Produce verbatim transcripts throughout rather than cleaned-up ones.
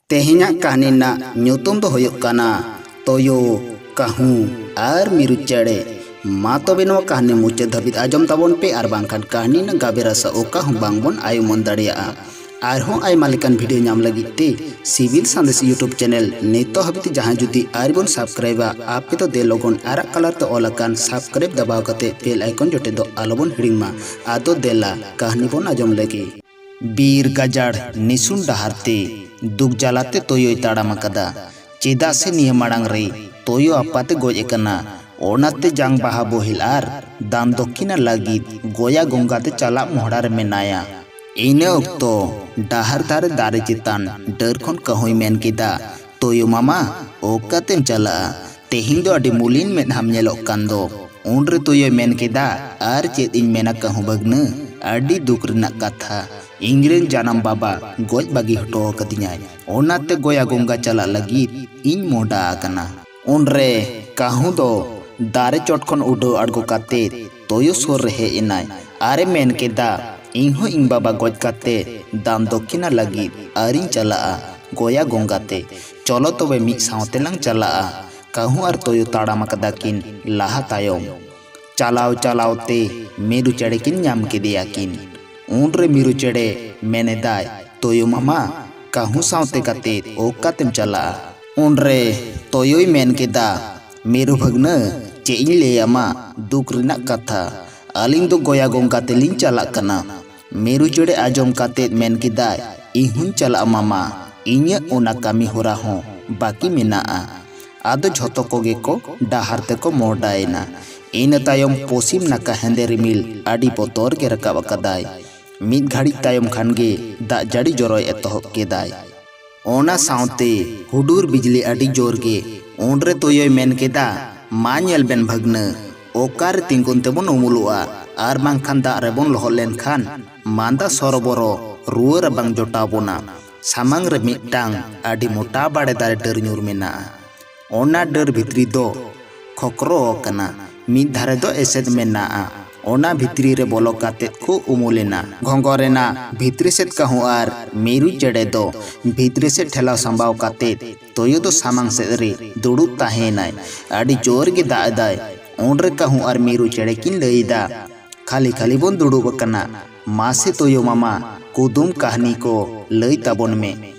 ᱛᱮᱦᱮᱧᱟᱜ ᱠᱟᱹᱦᱱᱤ ᱨᱮᱱᱟᱜ ᱧᱩᱛᱩᱢ ᱫᱚ ᱦᱩᱭᱩᱜ ᱠᱟᱱᱟ ᱛᱚᱭᱳ, ᱠᱟᱹᱦᱩ ᱟᱨ ᱢᱤᱨᱩ ᱪᱮᱬᱮ᱾ ᱢᱟ ᱛᱚᱵᱮ ᱱᱚᱣᱟ ᱠᱟᱹᱦᱱᱤ ᱢᱩᱪᱟᱹᱫ ᱫᱷᱟᱹᱵᱤᱡ ᱟᱸᱡᱚᱢ ᱛᱟᱵᱚᱱ ᱯᱮ, ᱟᱨ ᱵᱟᱝᱠᱷᱟᱱ ᱠᱟᱹᱦᱱᱤ ᱨᱮᱱᱟᱜ ᱜᱟᱵᱮ ᱨᱟᱥᱟ ᱚᱠᱟ ᱦᱚᱸ ᱵᱟᱝᱵᱚᱱ ᱟᱭ ᱩᱢᱟᱹᱱ ᱫᱟᱲᱮᱭᱟᱜᱼᱟ᱾ ᱟᱨᱦᱚᱸ ᱟᱭᱢᱟ ᱞᱮᱠᱟᱱ ᱵᱷᱤᱰᱤᱭᱳ ᱧᱟᱢ ᱞᱟᱹᱜᱤᱫ ᱛᱮ ᱥᱤᱵᱤᱞ ᱥᱟᱸᱫᱮᱥ YouTube ᱪᱮᱱᱮᱞ ᱱᱤᱛᱚᱜ ᱦᱟᱹᱵᱤᱡ ᱛᱮ ᱡᱟᱦᱟᱸᱭ ᱡᱩᱫᱤ ᱟᱹᱣᱨᱤ ᱵᱚᱱ ᱥᱟᱵᱥᱠᱨᱟᱭᱤᱵᱟ, ᱟᱯᱮ ᱫᱚ ᱫᱮ ᱞᱚᱜᱚᱱ ᱟᱨᱟᱜ ᱠᱟᱞᱟᱨ ᱛᱮ ᱚᱞ ᱟᱠᱟᱱ ᱥᱟᱵᱥᱠᱨᱟᱭᱤᱵ ᱫᱟᱵᱟᱣ ᱠᱟᱛᱮ ᱵᱮᱞ ᱟᱭᱠᱚᱱ ᱡᱚᱴᱮᱫ ᱫᱚ ᱟᱞᱚᱵᱚᱱ ᱦᱤᱲᱤᱧ ᱢᱟ᱾ ᱟᱫᱚ ᱫᱮᱞᱟ ᱠᱟᱹᱦᱱᱤ ᱵᱚᱱ ᱟᱸᱡᱚᱢ ᱞᱮᱜᱮ᱾ ᱵᱤᱨ ᱜᱟᱡᱟᱲ ᱱᱤᱥᱩᱱ ᱰᱟᱦᱟᱨ ᱛᱮ ᱫᱩᱠ ᱡᱟᱞᱟᱛᱮ ᱛᱚᱭᱚᱭ ᱛᱟᱲᱟᱢ ᱟᱠᱟᱫᱟ᱾ ᱪᱮᱫᱟᱜ ᱥᱮ ᱱᱤᱭᱟᱹ ᱢᱟᱲᱟᱝ ᱨᱮ ᱛᱚᱭᱚ ᱟᱯᱟᱛᱮ ᱜᱚᱡ ᱟᱠᱟᱱᱟ᱾ ᱚᱱᱟᱛᱮ ᱡᱟᱝ ᱵᱟᱦᱟ ᱵᱚᱦᱮᱞ ᱟᱨ ᱫᱟᱱ ᱫᱚᱠᱠᱷᱤᱱᱟ ᱞᱟᱹᱜᱤᱫ ᱜᱚᱭᱟ ᱜᱚᱝᱜᱟ ᱛᱮ ᱪᱟᱞᱟᱜ ᱢᱚᱦᱰᱟ ᱨᱮ ᱢᱮᱱᱟᱭᱟ᱾ ᱤᱱᱟᱹ ᱚᱠᱛᱚ ᱰᱟᱦᱟᱨ ᱫᱷᱟᱨᱮ ᱫᱟᱨᱮ ᱪᱮᱛᱟᱱ ᱰᱟᱹᱨ ᱠᱷᱚᱱ ᱠᱟᱹᱦᱩᱭ ᱢᱮᱱ ᱠᱮᱫᱟ, "ᱛᱚᱭᱚ ᱢᱟᱢᱟ, ᱚᱠᱟᱛᱮᱢ ᱪᱟᱞᱟᱜᱼᱟ? ᱛᱮᱦᱮᱧ ᱫᱚ ᱟᱹᱰᱤ ᱢᱩᱞᱤᱱ ᱢᱮᱫᱦᱟᱢ ᱧᱮᱞᱚᱜ ᱠᱟᱱ ᱫᱚ᱾" ᱩᱱᱨᱮ ᱛᱚᱭᱚᱭ ᱢᱮᱱ ᱠᱮᱫᱟ, "ᱟᱨ ᱪᱮᱫ ᱤᱧ ᱢᱮᱱᱟ ᱠᱟᱹᱦᱩ ᱵᱷᱟᱹᱜᱽᱱᱟᱹ, ᱟᱹᱰᱤ ᱫᱩᱠ ᱨᱮᱱᱟᱜ ᱠᱟᱛᱷᱟ᱾ ᱤᱧᱨᱮᱱ ᱡᱟᱱᱟᱢ ᱵᱟᱵᱟ ᱜᱚᱡ ᱵᱟᱹᱜᱤ ᱦᱚᱴᱚ ᱟᱠᱟᱫᱤᱧᱟᱭ, ᱚᱱᱟᱛᱮ ᱜᱚᱭᱟ ᱜᱚᱝᱜᱟ ᱪᱟᱞᱟᱜ ᱞᱟᱹᱜᱤᱫ ᱤᱧ ᱢᱚᱦᱰᱟ ᱟᱠᱟᱱᱟ᱾" ᱩᱱᱨᱮ ᱠᱟᱹᱦᱩ ᱫᱚ ᱫᱟᱨᱮ ᱪᱚᱴ ᱠᱷᱚᱱ ᱩᱰᱟᱹᱣ ᱟᱬᱜᱚ ᱠᱟᱛᱮ ᱛᱚᱭᱚ ᱥᱩᱨ ᱨᱮ ᱦᱮᱡ ᱮᱱᱟᱭ ᱟᱨᱮ ᱢᱮᱱ ᱠᱮᱫᱟ, "ᱤᱧ ᱦᱚᱸ ᱤᱧ ᱵᱟᱵᱟ ᱜᱚᱡ ᱠᱟᱛᱮ ᱫᱟᱱ ᱫᱚᱠᱠᱷᱤᱱᱟ ᱞᱟᱹᱜᱤᱫ ᱟᱹᱣᱨᱤᱧ ᱪᱟᱞᱟᱜᱼᱟ ᱜᱚᱭᱟ ᱜᱚᱝᱜᱟ ᱛᱮ᱾ ᱪᱚᱞᱚ ᱛᱚᱵᱮ ᱢᱤᱫ ᱥᱟᱶ ᱛᱮᱞᱟᱝ ᱪᱟᱞᱟᱜᱼᱟ᱾" ᱠᱟᱹᱦᱩ ᱟᱨ ᱛᱚᱭᱚ ᱛᱟᱲᱟᱢ ᱟᱠᱟᱫᱟ ᱠᱤᱱ ᱞᱟᱦᱟ ᱛᱟᱭᱚᱢ᱾ ᱪᱟᱞᱟᱣ ᱪᱟᱞᱟᱣ ᱛᱮ ᱢᱤᱨᱩ ᱪᱮᱬᱮ ᱠᱤᱱ ᱧᱟᱢ ᱠᱮᱫᱮᱭᱟ ᱠᱤᱱ᱾ ᱩᱱᱨᱮ ᱢᱤᱨᱩ ᱪᱮᱬᱮ ᱢᱮᱱ ᱮᱫᱟᱭ, "ᱛᱚᱭᱚ ᱢᱟᱢᱟ, ᱠᱟᱹᱦᱩ ᱥᱟᱶᱛᱮ ᱠᱟᱛᱮ ᱚᱠᱟᱛᱮᱢ ᱪᱟᱞᱟᱜᱼᱟ?" ᱩᱱᱨᱮ ᱛᱚᱭᱚᱭ ᱢᱮᱱ ᱠᱮᱫᱟ, "ᱢᱤᱨᱩ ᱵᱷᱟᱹᱜᱽᱱᱟᱹ, ᱪᱮᱫ ᱤᱧ ᱞᱟᱹᱭ ᱟᱢᱟ, ᱫᱩᱠ ᱨᱮᱱᱟᱜ ᱠᱟᱛᱷᱟ᱾ ᱟᱹᱞᱤᱧ ᱫᱚ ᱜᱚᱭᱟ ᱜᱚᱝᱜᱟ ᱛᱮᱞᱤᱧ ᱪᱟᱞᱟᱜ ᱠᱟᱱᱟ᱾" ᱢᱤᱨᱩ ᱪᱮᱬᱮ ᱟᱸᱡᱚᱢ ᱠᱟᱛᱮ ᱢᱮᱱ ᱠᱮᱫᱟᱭ, "ᱤᱧ ᱦᱚᱸᱧ ᱪᱟᱞᱟᱜᱼᱟ ᱢᱟᱢᱟ, ᱤᱧᱟᱹᱜ ᱚᱱᱟ ᱠᱟᱹᱢᱤ ᱦᱚᱨᱟ ᱦᱚᱸ ᱵᱟᱹᱠᱤ ᱢᱮᱱᱟᱜᱼᱟ᱾" ᱟᱫᱚ ᱡᱷᱚᱛᱚ ᱠᱚᱜᱮ ᱠᱚ ᱰᱟᱦᱟᱨ ᱛᱮᱠᱚ ᱢᱚᱦᱰᱟᱭᱮᱱᱟ᱾ ᱤᱱᱟᱹ ᱛᱟᱭᱚᱢ ᱯᱚᱥᱪᱤᱢ ᱱᱟᱠᱷᱟ ᱦᱮᱸᱫᱮ ᱨᱤᱢᱤᱞ ᱟᱹᱰᱤ ᱵᱚᱛᱚᱨ ᱜᱮ ᱨᱟᱠᱟᱵ ᱟᱠᱟᱫᱟᱭ᱾ ᱢᱤᱫ ᱜᱷᱟᱹᱲᱤᱡ ᱛᱟᱭᱚᱢ ᱠᱷᱟᱱ ᱜᱮ ᱫᱟᱜ ᱡᱟᱹᱲᱤ ᱡᱚᱨᱚᱭ ᱮᱛᱚᱦᱚᱵ ᱠᱮᱫᱟᱭ᱾ ᱚᱱᱟ ᱥᱟᱶᱛᱮ ᱦᱩᱰᱩᱨ ᱵᱤᱡᱽᱞᱤ ᱟᱹᱰᱤ ᱡᱳᱨ ᱜᱮ᱾ ᱩᱱᱨᱮ ᱛᱚᱭᱚᱭ ᱢᱮᱱ ᱠᱮᱫᱟ, "ᱢᱟ ᱧᱮᱞ ᱵᱮᱱ ᱵᱷᱟᱹᱜᱽᱱᱟᱹ, ᱚᱠᱟᱨᱮ ᱛᱤᱸᱜᱩᱱ ᱛᱮᱵᱚᱱ ᱩᱢᱩᱞᱚᱜᱼᱟ, ᱟᱨ ᱵᱟᱝᱠᱷᱟᱱ ᱫᱟᱜ ᱨᱮᱵᱚᱱ ᱞᱚᱦᱚᱫ ᱞᱮᱱᱠᱷᱟᱱ ᱢᱟᱸᱫᱟ ᱥᱚᱨᱚᱵᱚᱨᱚ ᱨᱩᱣᱟᱹ ᱨᱟᱵᱟᱝ ᱡᱚᱴᱟᱣ ᱵᱚᱱᱟ᱾ ᱥᱟᱢᱟᱝ ᱨᱮ ᱢᱤᱫᱴᱟᱝ ᱟᱹᱰᱤ ᱢᱚᱴᱟ ᱵᱟᱲᱮ ᱫᱟᱨᱮ ᱰᱟᱹᱨ ᱧᱩᱨ ᱢᱮᱱᱟᱜᱼᱟ᱾ ᱚᱱᱟ ᱰᱟᱹᱨ ᱵᱷᱤᱛᱨᱤ ᱫᱚ ᱠᱷᱚᱠᱨᱚ ᱟᱠᱟᱱᱟ, ᱢᱤᱫ ᱫᱷᱟᱨᱮ ᱫᱚ ᱮᱥᱮᱫ ᱢᱮᱱᱟᱜᱼᱟ, ᱚᱱᱟ ᱵᱷᱤᱛᱨᱤ ᱨᱮ ᱵᱚᱞᱚ ᱠᱟᱛᱮᱫ ᱠᱚ ᱩᱢᱩᱞ ᱮᱱᱟ᱾ ᱜᱷᱚᱸᱜᱚᱨ ᱨᱮᱱᱟᱜ ᱵᱷᱤᱛᱨᱤ ᱥᱮᱫ ᱠᱟᱹᱦᱩ ᱟᱨ ᱢᱤᱨᱩ ᱪᱮᱬᱮ ᱫᱚ ᱵᱷᱤᱛᱨᱤ ᱥᱮᱫ ᱴᱷᱮᱞᱟᱣ ᱥᱟᱢᱵᱟᱣ ᱠᱟᱛᱮᱫ ᱛᱩᱭᱩ ᱫᱚ ᱥᱟᱢᱟᱝ ᱥᱮᱫ ᱨᱮ ᱫᱩᱲᱩᱵ ᱛᱟᱦᱮᱸᱭᱮᱱᱟᱭ᱾ ᱟᱹᱰᱤ ᱡᱳᱨ ᱜᱮ ᱫᱟᱜ ᱮᱫᱟᱭ᱾ ᱩᱱᱨᱮ ᱠᱟᱹᱦᱩ ᱟᱨ ᱢᱤᱨᱩ ᱪᱮᱬᱮ ᱠᱤᱱ ᱞᱟᱹᱭ ᱮᱫᱟ, "ᱠᱷᱟᱹᱞᱤ ᱠᱷᱟᱹᱞᱤ ᱵᱚᱱ ᱫᱩᱲᱩᱵ ᱟᱠᱟᱱᱟ᱾ ᱢᱟᱥᱮ ᱛᱩᱭᱩ ᱢᱟᱢᱟ, ᱠᱩᱫᱩᱢ ᱠᱟᱹᱦᱱᱤ ᱠᱚ ᱞᱟᱹᱭ ᱛᱟᱵᱚᱱ ᱢᱮ,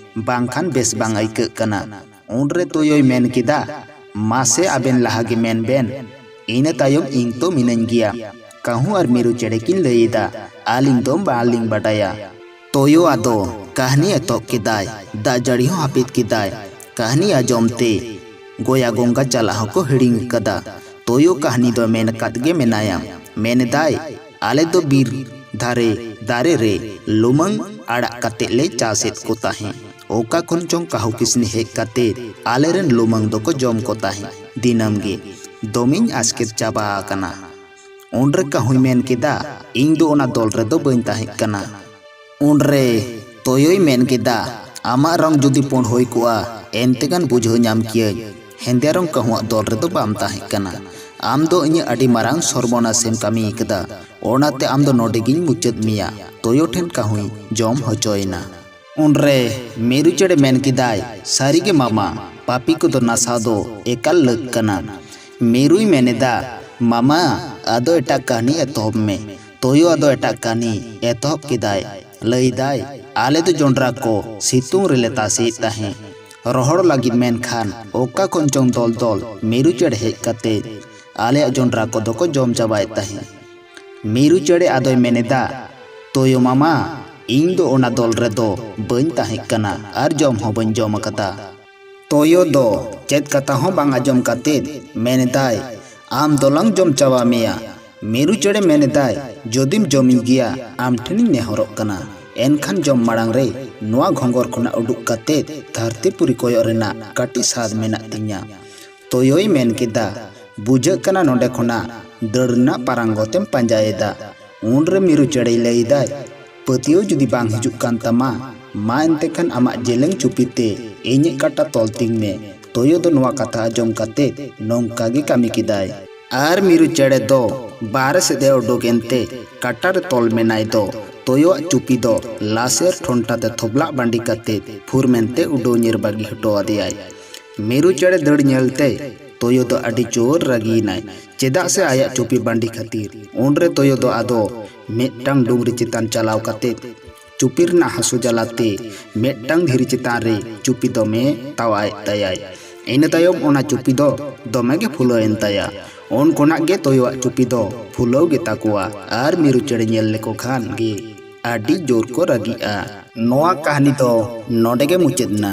ᱵᱟᱝᱠᱷᱟᱱ ᱵᱮᱥ ᱵᱟᱝ ᱟᱹᱭᱠᱟᱹᱜ ᱠᱟᱱᱟ᱾" ᱩᱱᱨᱮ ᱛᱩᱭᱩᱭ ᱢᱮᱱ ᱠᱮᱫᱟ, "ᱢᱟᱥᱮ ᱟᱵᱮᱱ ᱞᱟᱦᱟ ᱜᱮ ᱢᱮᱱ ᱵᱮᱱ, ᱤᱱᱟᱹ ᱛᱟᱭᱚᱢ ᱤᱧ ᱛᱚ ᱢᱤᱱᱟᱹᱧ ᱜᱮᱭᱟ᱾" ᱠᱟᱹᱦᱩ ᱟᱨ ᱢᱤᱨᱩ ᱪᱮᱬᱮ ᱠᱤᱱ ᱞᱟᱹᱭ ᱮᱫᱟ, "ᱟᱹᱞᱤᱧ ᱫᱚ ᱵᱟᱝᱞᱤᱧ ᱵᱟᱰᱟᱭᱟ᱾" ᱛᱩᱭᱩ ᱟᱫᱚ ᱠᱟᱹᱦᱱᱤ ᱮᱛᱚᱦᱚᱵ ᱠᱮᱫᱟᱭ᱾ ᱫᱟᱜ ᱡᱟᱹᱲᱤ ᱦᱚᱸ ᱦᱟᱹᱯᱤᱫ ᱠᱮᱫᱟᱭ᱾ ᱠᱟᱹᱦᱱᱤ ᱟᱸᱡᱚᱢ ᱛᱮ ᱜᱚᱭᱟ ᱜᱚᱸᱜᱟ ᱪᱟᱞᱟᱜ ᱦᱚᱸᱠᱚ ᱦᱤᱲᱤᱧ ᱟᱠᱟᱫᱟ᱾ ᱛᱩᱭᱩ ᱠᱟᱹᱦᱱᱤ ᱫᱚ ᱢᱮᱱ ᱟᱠᱟᱫ ᱜᱮ ᱢᱮᱱᱟᱭᱟ᱾ ᱢᱮᱱᱮᱫᱟᱭ, ᱟᱞᱮ ᱫᱚ ᱵᱤᱨ ᱫᱷᱟᱨᱮ ᱫᱟᱨᱮ ᱨᱮ ᱞᱩᱢᱟᱹᱝ ᱟᱲᱟᱜ ᱠᱟᱛᱮ ᱞᱮ ᱪᱟᱥᱮᱫ ᱠᱚ ᱛᱟᱦᱮᱸ᱾ ᱚᱠᱟ ᱠᱷᱚᱱ ᱪᱚᱝ ᱠᱟᱹᱦᱩ ᱠᱤᱥᱱᱤ ᱦᱮᱡ ᱠᱟᱛᱮ ᱟᱞᱮᱨᱮᱱ ᱞᱩᱢᱟᱹᱝ ᱫᱚᱠᱚ ᱡᱚᱢ ᱠᱚ ᱛᱟᱦᱮᱸ ᱫᱤᱱᱟᱹᱢ ᱜᱮ᱾ ᱫᱚᱢᱮᱧ ᱟᱥᱠᱮᱛ ᱪᱟᱵᱟ ᱟᱠᱟᱱᱟ᱾ ᱩᱱᱨᱮ ᱠᱟᱹᱦᱩᱭ ᱢᱮᱱ ᱠᱮᱫᱟ, "ᱤᱧ ᱫᱚ ᱚᱱᱟ ᱫᱚᱞ ᱨᱮᱫᱚ ᱵᱟᱹᱧ ᱛᱟᱦᱮᱸ ᱠᱟᱱᱟ᱾" ᱩᱱᱨᱮ ᱛᱩᱭᱩᱭ ᱢᱮᱱ ᱠᱮᱫᱟ, "ᱟᱢᱟᱜ ᱨᱚᱝ ᱡᱩᱫᱤ ᱯᱩᱸᱰ ᱦᱩᱭ ᱠᱚᱜᱼᱟ, ᱮᱱᱛᱮ ᱜᱟᱱ ᱵᱩᱡᱷᱟᱹᱣ ᱧᱟᱢ ᱠᱤᱭᱟᱹᱧ᱾ ᱦᱮᱸᱫᱮ ᱨᱚᱝ ᱠᱟᱹᱦᱩᱣᱟᱜ ᱫᱚᱞ ᱨᱮᱫᱚ ᱵᱟᱢ ᱛᱟᱦᱮᱸ ᱠᱟᱱᱟ᱾ ᱟᱢ ᱫᱚ ᱤᱧᱟᱹᱜ ᱟᱹᱰᱤ ᱢᱟᱨᱟᱝ ᱥᱚᱨᱵᱚᱱᱟᱥᱮᱢ ᱠᱟᱹᱢᱤ ᱟᱠᱟᱫᱟ᱾ ᱚᱱᱟᱛᱮ ᱟᱢ ᱫᱚ ᱱᱚᱰᱮ ᱜᱤᱧ ᱢᱩᱪᱟᱹᱫ ᱢᱮᱭᱟ᱾" ᱛᱩᱭᱩ ᱴᱷᱮᱱ ᱠᱟᱹᱦᱩᱭ ᱡᱚᱢ ᱦᱚᱪᱚᱭᱮᱱᱟ᱾ ᱩᱱᱨᱮ ᱢᱤᱨᱩ ᱪᱮᱬᱮ ᱢᱮᱱ ᱠᱮᱫᱟᱭ, "ᱥᱟᱹᱨᱤᱜᱮ ᱢᱟᱢᱟ, ᱯᱟᱯᱤ ᱠᱚᱫᱚ ᱱᱟᱥᱟᱣ ᱫᱚ ᱮᱠᱟᱞ ᱞᱟᱹᱠ ᱠᱟᱱᱟ᱾" ᱢᱤᱨᱩᱭ ᱢᱮᱱ ᱮᱫᱟ, "ᱢᱟᱢᱟ, ᱟᱫᱚ ᱮᱴᱟᱜ ᱠᱟᱹᱦᱱᱤ ᱮᱛᱚᱦᱚᱵ ᱢᱮ᱾" ᱛᱩᱭᱩ ᱟᱫᱚ ᱮᱴᱟᱜ ᱠᱟᱹᱦᱱᱤ ᱮᱛᱚᱦᱚᱵ ᱠᱮᱫᱟᱭ᱾ ᱞᱟᱹᱭᱫᱟᱭ, ᱟᱞᱮ ᱫᱚ ᱡᱚᱱᱰᱨᱟ ᱠᱚ ᱥᱤᱛᱩᱝ ᱨᱮᱞᱮ ᱛᱟᱥᱮᱭᱮᱫ ᱛᱟᱦᱮᱸ ᱨᱚᱦᱚᱲ ᱞᱟᱹᱜᱤᱫ, ᱢᱮᱱᱠᱷᱟᱱ ᱚᱠᱟ ᱠᱷᱚᱱ ᱪᱚᱝ ᱫᱚᱞ ᱫᱚᱞ ᱢᱤᱨᱩ ᱪᱮᱬᱮ ᱦᱮᱡ ᱠᱟᱛᱮ ᱟᱞᱮᱭᱟᱜ ᱡᱚᱱᱰᱨᱟ ᱠᱚᱫᱚ ᱠᱚ ᱡᱚᱢ ᱪᱟᱵᱟᱭᱮᱫ ᱛᱟᱦᱮᱸ᱾ ᱢᱤᱨᱩ ᱪᱮᱬᱮ ᱟᱫᱚᱭ ᱢᱮᱱ ᱮᱫᱟ, "ᱛᱩᱭᱩ ᱢᱟᱢᱟ, ᱤᱧ ᱫᱚ ᱚᱱᱟ ᱫᱚᱞ ᱨᱮᱫᱚ ᱵᱟᱹᱧ ᱛᱟᱦᱮᱸ ᱠᱟᱱᱟ ᱟᱨ ᱡᱚᱢ ᱦᱚᱸ ᱵᱟᱹᱧ ᱡᱚᱢ ᱟᱠᱟᱫᱟ᱾" ᱛᱩᱭᱩ ᱫᱚ ᱪᱮᱫ ᱠᱟᱛᱷᱟ ᱦᱚᱸ ᱵᱟᱝ ᱟᱸᱡᱚᱢ ᱠᱟᱛᱮ ᱢᱮᱱ ᱮᱫᱟᱭ, "ᱟᱢ ᱫᱚᱞᱟᱝ ᱡᱚᱢ ᱪᱟᱵᱟ ᱢᱮᱭᱟ᱾" ᱢᱤᱨᱩ ᱪᱮᱬᱮ ᱢᱮᱱ ᱮᱫᱟᱭ, "ᱡᱩᱫᱤᱢ ᱡᱚᱢᱤᱧ ᱜᱮᱭᱟ, ᱟᱢ ᱴᱷᱮᱱᱤᱧ ᱱᱮᱦᱚᱨᱚᱜ ᱠᱟᱱᱟ, ᱮᱱᱠᱷᱟᱱ ᱡᱚᱢ ᱢᱟᱲᱟᱝ ᱨᱮ ᱱᱚᱣᱟ ᱜᱷᱚᱸᱜᱚᱨ ᱠᱷᱚᱱᱟᱜ ᱩᱰᱩᱠ ᱠᱟᱛᱮ ᱫᱷᱟᱹᱨᱛᱤ ᱯᱩᱨᱤ ᱠᱚᱭᱚᱜ ᱨᱮᱱᱟᱜ ᱠᱟᱹᱴᱤᱡ ᱥᱟᱫ ᱢᱮᱱᱟᱜ ᱛᱤᱧᱟ᱾" ᱛᱩᱭᱩᱭ ᱢᱮᱱ ᱠᱮᱫᱟ, "ᱵᱩᱡᱷᱟᱹᱜ ᱠᱟᱱᱟ ᱱᱚᱰᱮ ᱠᱷᱚᱱᱟᱜ ᱫᱟᱹᱲ ᱨᱮᱱᱟᱜ ᱯᱟᱨᱟᱝᱜᱚᱛᱮᱢ ᱯᱟᱸᱡᱟᱭᱮᱫᱟ᱾" ᱩᱱᱨᱮ ᱢᱤᱨᱩ ᱪᱮᱬᱮᱭ ᱞᱟᱹᱭ ᱮᱫᱟᱭ, "ᱯᱟᱹᱛᱭᱟᱹᱣ ᱡᱩᱫᱤ ᱵᱟᱝ ᱦᱤᱡᱩᱜ ᱠᱟᱱ ᱛᱟᱢᱟ, ᱢᱟ ᱮᱱᱛᱮ ᱠᱷᱟᱱ ᱟᱢᱟᱜ ᱡᱮᱞᱮᱧ ᱪᱩᱯᱤ ᱛᱮ ᱤᱧᱟᱹᱜ ᱠᱟᱴᱟ ᱛᱚᱞ ᱛᱤᱧ ᱢᱮ᱾" ᱛᱩᱭᱩ ᱫᱚ ᱱᱚᱣᱟ ᱠᱟᱛᱷᱟ ᱟᱸᱡᱚᱢ ᱠᱟᱛᱮ ᱱᱚᱝᱠᱟ ᱜᱮ ᱠᱟᱹᱢᱤ ᱠᱮᱫᱟᱭ᱾ ᱟᱨ ᱢᱤᱨᱩ ᱪᱮᱬᱮ ᱫᱚ ᱵᱟᱦᱨᱮ ᱥᱮᱫ ᱮ ᱩᱰᱩᱠ ᱮᱱᱛᱮ ᱠᱟᱴᱟ ᱨᱮ ᱛᱚᱞ ᱢᱮᱱᱟᱭ ᱫᱚ ᱛᱳᱭᱳᱣᱟᱜ ᱪᱩᱯᱤ ᱫᱚ ᱞᱟᱥᱮᱨ ᱴᱷᱚᱱᱴᱟ ᱛᱮ ᱛᱷᱚᱵᱞᱟᱜ ᱵᱟᱺᱰᱤ ᱠᱟᱛᱮ ᱯᱷᱩᱨ ᱢᱮᱱᱛᱮ ᱩᱰᱟᱹᱣ ᱧᱤᱨ ᱵᱟᱹᱜᱤ ᱦᱚᱴᱚ ᱟᱫᱮᱭᱟᱭ᱾ ᱢᱤᱨᱩ ᱪᱮᱬᱮ ᱫᱟᱹᱲ ᱧᱮᱞᱛᱮ ᱛᱳᱭᱳ ᱫᱚ ᱟᱹᱰᱤ ᱡᱳᱨ ᱨᱟᱹᱜᱤᱭᱮᱱᱟᱭ, ᱪᱮᱫᱟᱜ ᱥᱮ ᱟᱭᱟᱜ ᱪᱩᱯᱤ ᱵᱟᱺᱰᱤ ᱠᱷᱟᱹᱛᱤᱨ᱾ ᱩᱱᱨᱮ ᱛᱳᱭᱳ ᱫᱚ ᱟᱫᱚ ᱢᱤᱫᱴᱟᱝ ᱰᱩᱝᱨᱤ ᱪᱮᱛᱟᱱ ᱪᱟᱞᱟᱣ ᱠᱟᱛᱮ ᱪᱩᱯᱤ ᱨᱮᱱᱟᱜ ᱦᱟᱹᱥᱩ ᱡᱟᱞᱟᱛᱮ ᱢᱤᱫᱴᱟᱝ ᱫᱷᱤᱨᱤ ᱪᱮᱛᱟᱱ ᱨᱮ ᱪᱩᱯᱤ ᱫᱚᱢᱮ ᱛᱟᱣᱟᱭᱮᱫ ᱛᱟᱭᱟᱭ᱾ ᱤᱱᱟᱹ ᱛᱟᱭᱚᱢ ᱚᱱᱟ ᱪᱩᱯᱤ ᱫᱚ ᱫᱚᱢᱮ ᱜᱮ ᱯᱷᱩᱞᱟᱹᱣ ᱮᱱ ᱛᱟᱭᱟ᱾ ᱩᱱ ᱠᱷᱚᱱᱟᱜ ᱜᱮ ᱛᱳᱭᱳᱣᱟᱜ ᱪᱩᱯᱤ ᱫᱚ ᱯᱷᱩᱞᱟᱹᱣ ᱜᱮ ᱛᱟᱠᱚᱣᱟ ᱟᱨ ᱢᱤᱨᱩ ᱪᱮᱬᱮ ᱧᱮᱞ ᱞᱮᱠᱚ ᱠᱷᱟᱱ ᱜᱮ ᱟᱹᱰᱤ ᱡᱳᱨ ᱠᱚ ᱨᱟᱹᱜᱤᱜᱼᱟ᱾ ᱱᱚᱣᱟ ᱠᱟᱹᱦᱱᱤ ᱫᱚ ᱱᱚᱰᱮ ᱜᱮ ᱢᱩᱪᱟᱹᱫ ᱮᱱᱟ᱾